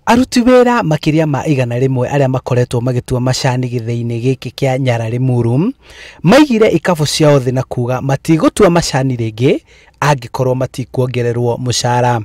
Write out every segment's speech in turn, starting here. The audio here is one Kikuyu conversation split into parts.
Aruti wĩra makĩria ma 100 arĩa makoretwo magĩtua macani gĩthĩi-inĩ gĩkĩ kĩa Nyara Limuru maigire ikabu ciao thĩ na kuga matigũtua macani rĩngĩ angĩkorwo matikuongererwo mũcara.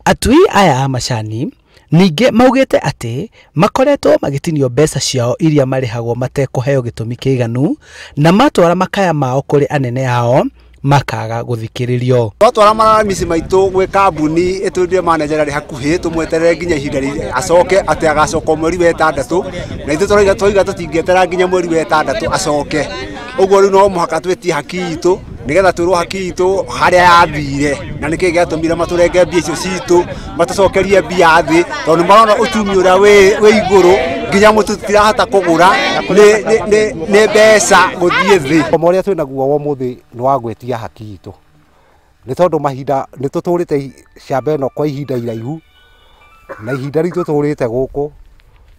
Atui aya a macani ningĩ maugĩte atĩ makoretwo magĩtinio mbeca ciao iria marĩhagwo matekũheo gĩtũmi kĩiganu na matwara makaya mao kũrĩ anene ao makaga gũthikĩrĩrio. Twatwara maramisi maitũ gwĩ kambuni ĩtwĩrire manager arĩ hakuhĩ tũmweterere nginya ihinda rĩrĩ acoke atĩ agacoka mweri wa ĩtandatũ, na ithuĩ tũrauga tũtingĩetera nginya mweri wa ĩtandatũ acoke. Ũguo rĩu no mũhaka twĩtie haki itũ nĩgetha twĩrwo haki itũ harĩa yathire na nĩkĩĩ gĩatũmire matũrenge mbia icio citũ, matũcokerie mbia thĩ, tondũ nĩmarona uchumi ũrĩa wĩ igũrũ nginya mũtu tũtirahota kũgũra nĩ mbeca gũthiĩ thĩ. Mũgomo ũrĩa twĩnaguo wa ũmũthĩ nĩ wa gwĩtia haki itũ, nĩ tondũ mahinda nĩ tũtũrĩte ciamba ĩno kwa ihinda iraihu, na ihinda rĩu tũtũrĩte gũkũ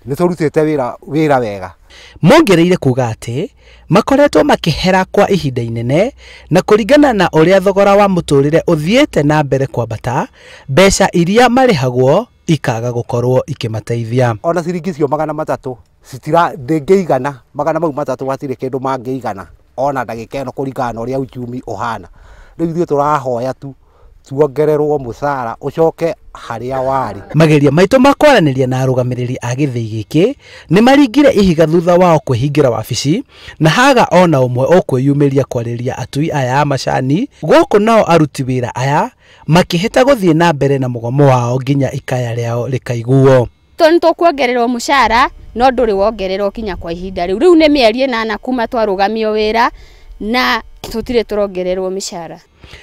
nĩ tũrutĩte wĩra wega. Mongereire kuga atĩ makoretwo makĩhera kwa ihinda inene na kũringana na ũrĩa thogora wa mũtũrĩre ũthiĩte na mbere kwambata, mbeca iria marĩhagwo ikaga gũkorwo ikĩmateithia. Ona ciringi icio 300 citira ndĩngĩigana, magana mau matatũ hatirĩ kĩndũ mangĩigana ona ndagĩka ĩno kũringana na ũrĩa uchumi ũhana. Rĩu ithuĩ tũrahoya tu tuongererwo mũcara ũcoke harĩa warĩ. Mageria maitũ ma kwaranĩria na arũgamĩrĩri a gĩthĩi gĩkĩ nĩ maringire ihiga thutha wao kwĩhingĩra wabici na haga ona ũmwe ũkwĩyumĩria kwarĩria atui aya a macani. Gũkũ nao aruti wĩra aya makĩhĩta gũthiĩ na mbere na mũgomo wao nginya ikaya rĩao rĩkaiguo. Tondũ tũkuongererwo mũcara no ndũrĩ wongererwo kinya kwa ihinda rĩu. Rĩu nĩ mĩeri 8 kuma twarũgamio wĩra na tũtirĩ tũrongererwo mĩcara.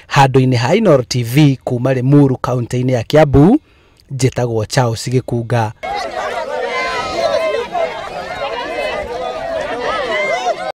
Handũ-inĩ ha Inooro TV kuma Limuru kaunti-inĩ ya Kiambu, njĩtagwo Charles Gĩkunga.